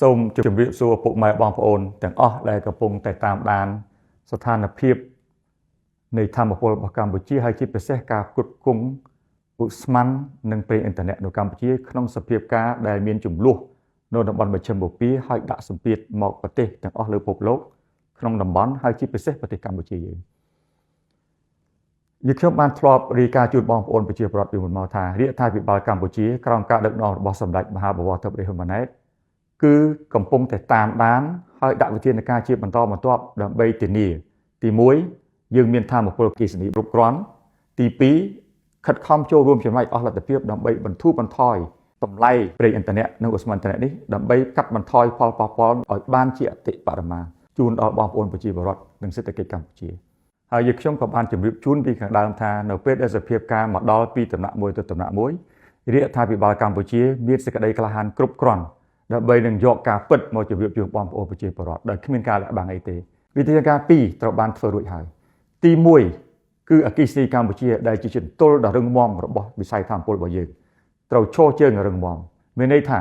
សូមជម្រាបសួរពុកម៉ែបងប្អូនទាំងអស់ដែលកំពុងតែតាមដានស្ថានភាពនៃធម្មពលរបស់កម្ពុជាហើយជាពិសេសការផ្គត់ផ្គង់ឧស្ម័ននិងប្រេងឥន្ធនៈនៅកម្ពុជាក្នុងសភាពការដែលមានចំនួននៅតំបន់មជ្ឈិមបូព៌ាហើយដាក់សម្ពាធមកប្រទេសទាំងអស់លើពិភពលោកក្នុងតំបន់ហើយជាពិសេសប្រទេសកម្ពុជាយើងយើងខ្ញុំបានធ្លាប់រាយការណ៍ជូនបងប្អូនប្រជាពលរដ្ឋពីមុនមកថារាជរដ្ឋាភិបាលកម្ពុជាក្រោមការដឹកនាំរបស់សម្ដេចមហាបវរធិបតីហ៊ុនម៉ាណែតគឺកំពុងតែតាមដានហើយដាក់វិធានការជាបន្តបន្ទាប់ដើម្បីធានាទី1យើងមានធម៌ពលអគ្គិសនីគ្រប់គ្រាន់ទី2ខិតខំចូលរួមចំណែកអស់លទ្ធភាពដើម្បីបន្ធូរបន្ថយតម្លៃប្រេងឥន្ធនៈនិងឧស្ម័នឥន្ធនៈនេះដើម្បីកាត់បន្ថយផលប៉ះពាល់ឲ្យបានជាអតិបរមាជូនដល់បងប្អូនប្រជាពលរដ្ឋនិងសេដ្ឋកិច្ចកម្ពុជាហើយយើងខ្ញុំក៏បានជម្រាបជូនពីខាងដើមថានៅពេលដែលសភាពការមកដល់ពីដំណាក់មួយទៅដំណាក់មួយរាជរដ្ឋាភិបាលកម្ពុជាមានសេចក្តីក្លាហានគ្រប់គ្រាន់ដើម្បីនឹងយកការពិតមកជម្រាបជូនបងប្អូនប្រជាពលរដ្ឋដោយគ្មានការលាក់បាំងអីទេវិធានការ2ត្រូវបានធ្វើរួចហើយទី1គឺអគ្គិសនីកម្ពុជាដែលជាចន្ទុលដ៏រឹងមាំរបស់វិស័យធម្មពលរបស់យើងត្រូវឈរជើងរឹងមាំមានន័យថា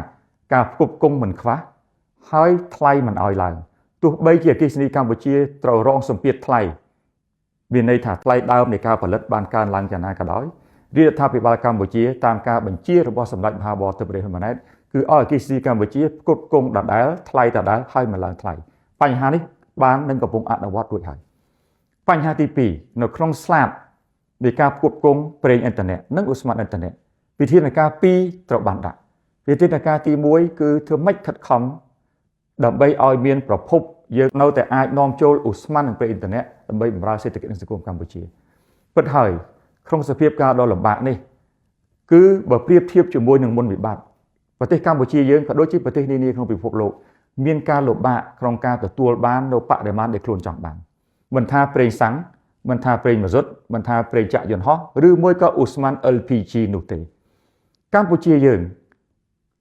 ការផ្គត់ផ្គង់មិនខ្វះហើយថ្លៃមិនឲ្យឡើងទោះបីជាអគ្គិសនីកម្ពុជាត្រូវរងសម្ពាធថ្លៃមានន័យថាថ្លៃដើមនៃការផលិតបានកើនឡើងយ៉ាងណាក៏ដោយរាជរដ្ឋាភិបាលកម្ពុជាតាមការបញ្ជារបស់សម្ដេចមហាបវរធិបតីហ៊ុនម៉ាណែតគឺឲ្យអគ្គិសនីកម្ពុជាផ្គត់ផ្គង់ដដែលថ្លៃដដែលហើយមិនឡើងថ្លៃបញ្ហានេះបាននឹងកំពុងអនុវត្តរួចហើយបញ្ហាទី2នៅក្នុងស្លាបនៃការផ្គត់ផ្គង់ប្រេងឥន្ធនៈនិងឧស្ម័នឥន្ធនៈវិធានការ2ត្រូវបានដាក់វិធានការទី1គឺធ្វើម៉េចខិតខំដើម្បីឲ្យមានប្រភពយើងនៅតែអាចនាំចូលឧស្ម័ននិងប្រេងឥន្ធនៈដើម្បីបម្រើសេដ្ឋកិច្ចនិងសង្គមកម្ពុជាពិតហើយក្នុងសភាពការដ៏លំបាកនេះគឺបើប្រៀបធៀបជាមួយនឹងមុនវិបត្តិប្រទេសកម្ពុជាយើងក៏ដូចជាប្រទេសនានាក្នុងពិភពលោកមានការលំបាកក្នុងការទទួលបាននូវបរិមាណដែលខ្លួនចង់បានមិនថាប្រេងសាំងមិនថាប្រេងម៉ាស៊ុតមិនថាប្រេងចាក់យន្តហោះឬមួយក៏ឧស្ម័ន LPG នោះទេកម្ពុជាយើង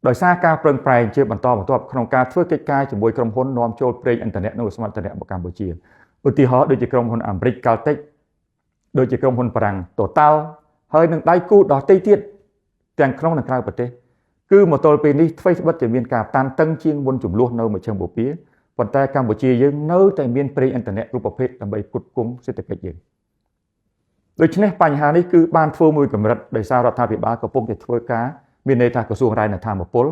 ដោយសារការប្រឹងប្រែងជាបន្តបន្ទាប់ក្នុងការធ្វើកិច្ចការជាមួយក្រុមហ៊ុននាំចូលប្រេងឥន្ធនៈនិងឧស្ម័នឥន្ធនៈមកកម្ពុជាឧទាហរណ៍ដូចជាក្រុមហ៊ុនអាមេរិក Caltex ដូចជាក្រុមហ៊ុនបារាំង Total ហើយនឹងដៃគូដទៃទៀតទាំងក្នុងនិងក្រៅប្រទេសគឺមកទល់ពេលនេះថ្មីត្បិតតែមានការតានតឹងជាងមុនចំនួននៅមជ្ឈិមបូព៌ាប៉ុន្តែកម្ពុជាយើងនៅតែមានប្រេងឥន្ធនៈគ្រប់ប្រភេទដើម្បីផ្គត់ផ្គង់សេដ្ឋកិច្ចយើងដូច្នេះបញ្ហានេះគឺបានធ្វើមួយកម្រិតដោយសាររដ្ឋាភិបាលកំពុងតែធ្វើការមានន័យថាក្រសួងរ៉ែនិងថាមពល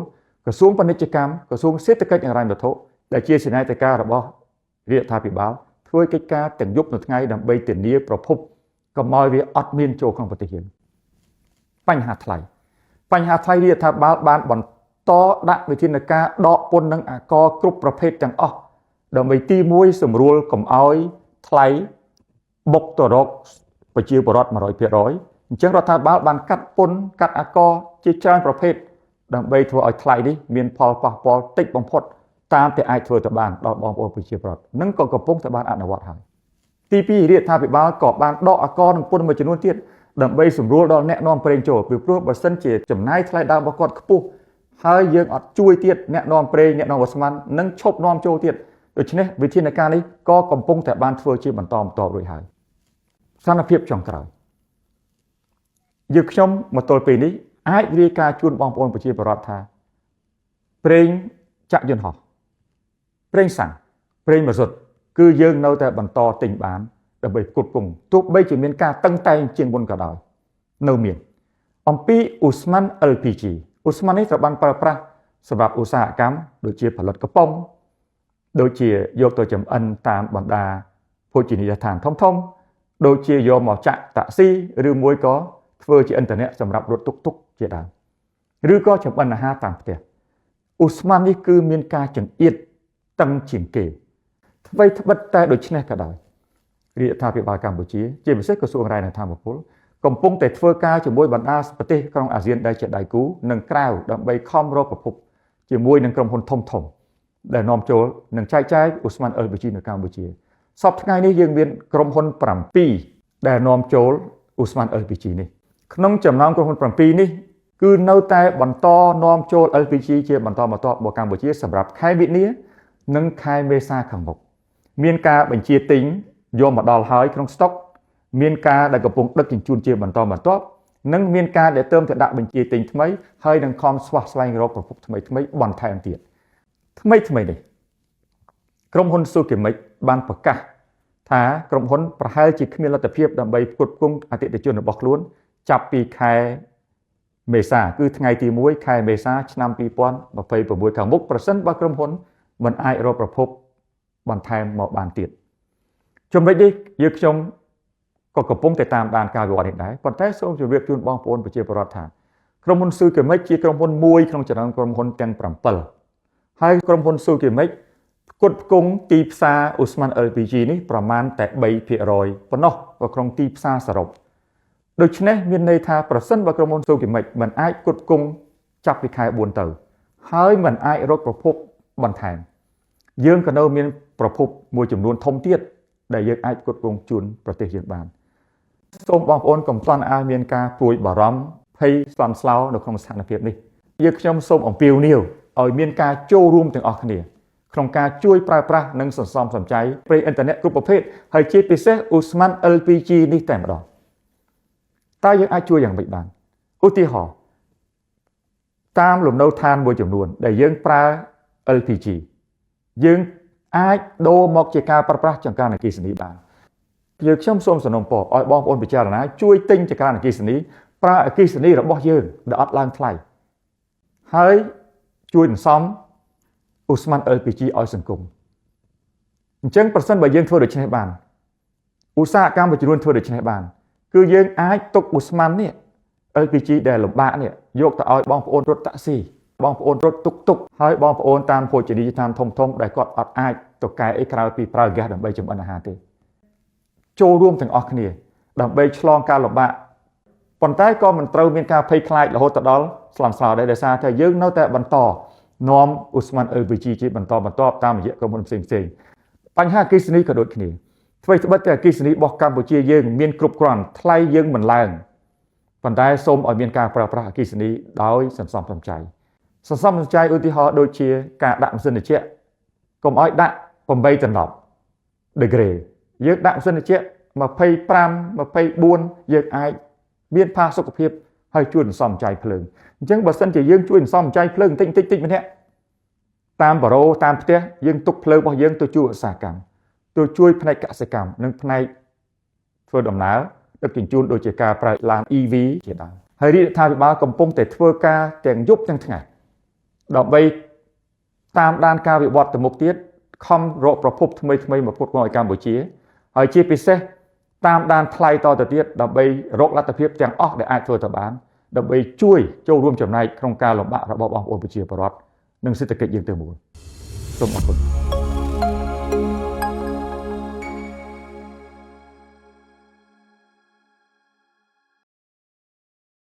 ក្រសួងពាណិជ្ជកម្មក្រសួងសេដ្ឋកិច្ចនិងហិរញ្ញវត្ថុដែលជាសេនាធិការរបស់រាជរដ្ឋាភិបាលធ្វើកិច្ចការទាំងយប់នៅថ្ងៃដើម្បីធានាប្រភពកុំឲ្យវាអត់មានចូលក្នុងប្រទេសយើងបញ្ហាថ្លៃបញ្ហាថ្លៃរាជរដ្ឋាភិបាលបានបន្តដាក់វិធានការដកពន្ធនិងអាករគ្រប់ប្រភេទទាំងអស់ដើម្បីទី1សម្រួលកុំឲ្យថ្លៃបុកទៅរកប្រជាពលរដ្ឋ 100% អញ្ចឹងរដ្ឋាភិបាលបានកាត់ពន្ធកាត់អាករជាច្រើនប្រភេទដើម្បីធ្វើឲ្យថ្លៃនេះមានផលប៉ះពាល់តិចបំផុតតាមតែអាចធ្វើទៅបានដល់បងប្អូនប្រជាពលរដ្ឋនិងក៏កំពុងតែបានអនុវត្តហើយទី2រាជរដ្ឋាភិបាលក៏បានដកអាករនិងពន្ធមួយចំនួនទៀតដើម្បីសម្រួលដល់អ្នកនាំប្រេងចូលពីព្រោះបើសិនជាចំណាយថ្លៃដើមរបស់គាត់ខ្ពស់ហើយយើងអត់ជួយទៀតអ្នកនាំប្រេងអ្នកនាំឧស្ម័ននឹងឈប់នាំចូលទៀតដូច្នេះវិធានការនេះក៏កំពុងតែបានធ្វើជាបន្តបន្ទាប់រួចហើយស្ថានភាពចុងក្រោយយើងខ្ញុំមកទល់ពេលនេះអាចរាយការណ៍ជូនបងប្អូនប្រជាពលរដ្ឋថាប្រេងចាក់យន្តហោះប្រេងសាំងប្រេងម៉ាស៊ុតគឺយើងនៅតែបន្តទិញបានដើម្បីផ្គត់ផ្គង់ទោះបីជាមានការតឹងតែងជាងមុនក៏ដោយនៅមានអំពីឧស្ម័ន LPG ឧស្ម័ននេះត្រូវបានប្រើប្រាស់សម្រាប់ឧស្សាហកម្មដូចជាផលិតកំប៉ុងដូចជាយកទៅចម្អិនតាមបណ្ដាភោជនីយដ្ឋានធំៗដូចជាយកមកចាក់តាក់ស៊ីឬមួយក៏ធ្វើជាឥន្ធនៈសម្រាប់រត់តុកៗជាដើមឬក៏ចម្អិនអាហារតាមផ្ទះឧស្ម័ននេះគឺមានការចង្អៀតតឹងជាងគេថ្មីត្បិតតែដូច្នេះក៏ដោយរាជរដ្ឋាភិបាលកម្ពុជាជាពិសេសក្រសួងរ៉ែនិងថាមពលកំពុងតែធ្វើការជាមួយបណ្ដាប្រទេសក្នុងអាស៊ានដែលជាដៃគូនិងក្រៅដើម្បីខំរកប្រភពជាមួយនឹងក្រុមហ៊ុនធំៗដែលនាំចូលនិងចែកចាយឧស្ម័ន LPG នៅកម្ពុជាសប្តាហ៍ថ្ងៃនេះយើងមានក្រុមហ៊ុន7ដែលនាំចូលឧស្ម័ន LPG នេះក្នុងចំណោមក្រុមហ៊ុន7នេះគឺនៅតែបន្តនាំចូល LPG ជាបន្តបន្ទាប់មកកម្ពុជាសម្រាប់ខែមិនិនានិងខែមេសាខាងមុខមានការបញ្ជាទិញយកមកដល់ហើយក្នុងស្តុកមានការដែលកំពុងដឹកជញ្ជូនជាបន្តបន្ទាប់និងមានការដែលเติมទៅដាក់បញ្ជាទិញថ្មីហើយនឹងខំស្វះស្វែងរកប្រភពថ្មីៗបន្ថែមទៀត ថ្មីថ្មីនេះក្រុមហ៊ុន Sokimex បានប្រកាសថាក្រុមហ៊ុនប្រហែលជាគ្មានលទ្ធភាពដើម្បីផ្គត់ផ្គង់អតិថិជនរបស់ខ្លួនចាប់ពីខែមេសាគឺថ្ងៃទី1ខែមេសាឆ្នាំ2026ខាងមុខប្រសិនបើក្រុមហ៊ុនមិនអាចរកប្រភពបន្ថែមមកបានទៀតចំណុចនេះយើងខ្ញុំក៏កំពុងតែតាមដានការវិវត្តនេះដែរប៉ុន្តែសូមជម្រាបជូនបងប្អូនប្រជាពលរដ្ឋថាក្រុមហ៊ុន Sokimex ជាក្រុមហ៊ុនមួយក្នុងចំណោមក្រុមហ៊ុនទាំង7ហើយក្រុមហ៊ុន Sokimex ផ្គត់ផ្គង់ទីផ្សារឧស្ម័ន LPG នេះប្រមាណតែ3%ប៉ុណ្ណោះក៏ក្នុងទីផ្សារសរុបដូច្នេះមានន័យថាប្រសិនបើក្រុមហ៊ុន Sokimex មិនអាចផ្គត់ផ្គង់ចាប់ពីខែ4ទៅហើយមិនអាចរកប្រភពបន្ថែមយើងក៏នៅមានប្រភពមួយចំនួនធំទៀតដែលយើងអាចផ្គត់ផ្គង់ជូនប្រទេសយើងបានសូមបងប្អូនកុំទាន់ឲ្យមានការព្រួយបារម្ភភ័យស្លន់ស្លោនៅក្នុងស្ថានភាពនេះយើងខ្ញុំសូមអំពាវនាវឲ្យមានការចូលរួមទាំងអស់គ្នាក្នុងការជួយប្រើប្រាស់និងសន្សំសំចៃប្រេងឥន្ធនៈគ្រប់ប្រភេទហើយជាពិសេសឧស្ម័ន LPG នេះតែម្ដងតើយើងអាចជួយយ៉ាងម៉េចបានឧទាហរណ៍តាមលំនៅឋានមួយចំនួនដែលយើងប្រើ LPG យើងអាចដូរមកជាការប្រើប្រាស់ចង្ក្រានអគ្គិសនីបានយើងខ្ញុំសូមសំណូមពរឲ្យបងប្អូនពិចារណាជួយទិញចង្ក្រានអគ្គិសនីប្រើអគ្គិសនីរបស់យើងដែលអត់ឡើងថ្លៃហើយជួយសន្សំឧស្ម័ន LPG ឲ្យសង្គមអញ្ចឹងប្រសិនបើយើងធ្វើដូច្នេះបានឧស្សាហកម្មមួយចំនួនធ្វើដូច្នេះបានគឺយើងអាចទុកឧស្ម័ននេះ LPG ដែលលំបាកនេះយកទៅឲ្យបងប្អូនរត់តាក់ស៊ីបងប្អូនរត់តុកតុកហើយបងប្អូនតាមភោជនីយដ្ឋានធំធំដែលគាត់អត់អាចទៅកែអីក្រៅពីប្រើហ្គាសដើម្បីចម្អិនអាហារទេចូលរួមទាំងអស់គ្នាដើម្បីឆ្លងការលំបាកប៉ុន្តែក៏មិនត្រូវមានការភ័យខ្លាចរហូតទៅដល់ស្លន់ស្លោដែរដោយសារតែយើងនៅតែបន្តនាំឧស្ម័ន LPG ជាបន្តបន្ទាប់តាមរយៈក្រុមហ៊ុនផ្សេងៗបញ្ហាអគ្គិសនីក៏ដូចគ្នាអ្វីត្បិតតែអគ្គិសនីរបស់កម្ពុជាយើងមានគ្រប់គ្រាន់ថ្លៃយើងមិនឡើងប៉ុន្តែសូមឲ្យមានការប្រើប្រាស់អគ្គិសនីដោយសន្សំសំចៃសន្សំសំចៃឧទាហរណ៍ដូចជាការដាក់ម៉ាស៊ីនត្រជាក់កុំឲ្យដាក់8ដណ្ដប់ដឺក្រេយើងដាក់ម៉ាស៊ីនត្រជាក់25 24យើងអាចមានផាសុកភាពហើយជួយសន្សំចៃភ្លើងអញ្ចឹងបើសិនជាយើងជួយសន្សំចៃភ្លើងតិចតិចតិចម្នាក់តាមបារ៉ូតាមផ្ទះយើងទុកភ្លើងរបស់យើងទៅជួយឧស្សាហកម្មទៅជួយផ្នែកកសិកម្មនិងផ្នែកធ្វើដំណើរដឹកជញ្ជូនដូចជាការប្រើឡាន EV ជាដើមហើយរាជរដ្ឋាភិបាលកំពុងតែធ្វើការទាំងយប់ទាំងថ្ងៃដើម្បីតាមដានការវិវត្តទៅមុខទៀតខំរកប្រភពថ្មីថ្មីមកផ្គត់ផ្គង់ឲ្យកម្ពុជាហើយជាពិសេសតាមដានថ្លៃតទៅទៀតដើម្បីរកលទ្ធភាពទាំងអស់ដែលអាចធ្វើទៅបានដើម្បីជួយចូលរួមចំណែកក្នុងការលំបាករបស់បងប្អូនប្រជាពលរដ្ឋនិងសេដ្ឋកិច្ចយើងទាំងមូលសូមអរគុណ។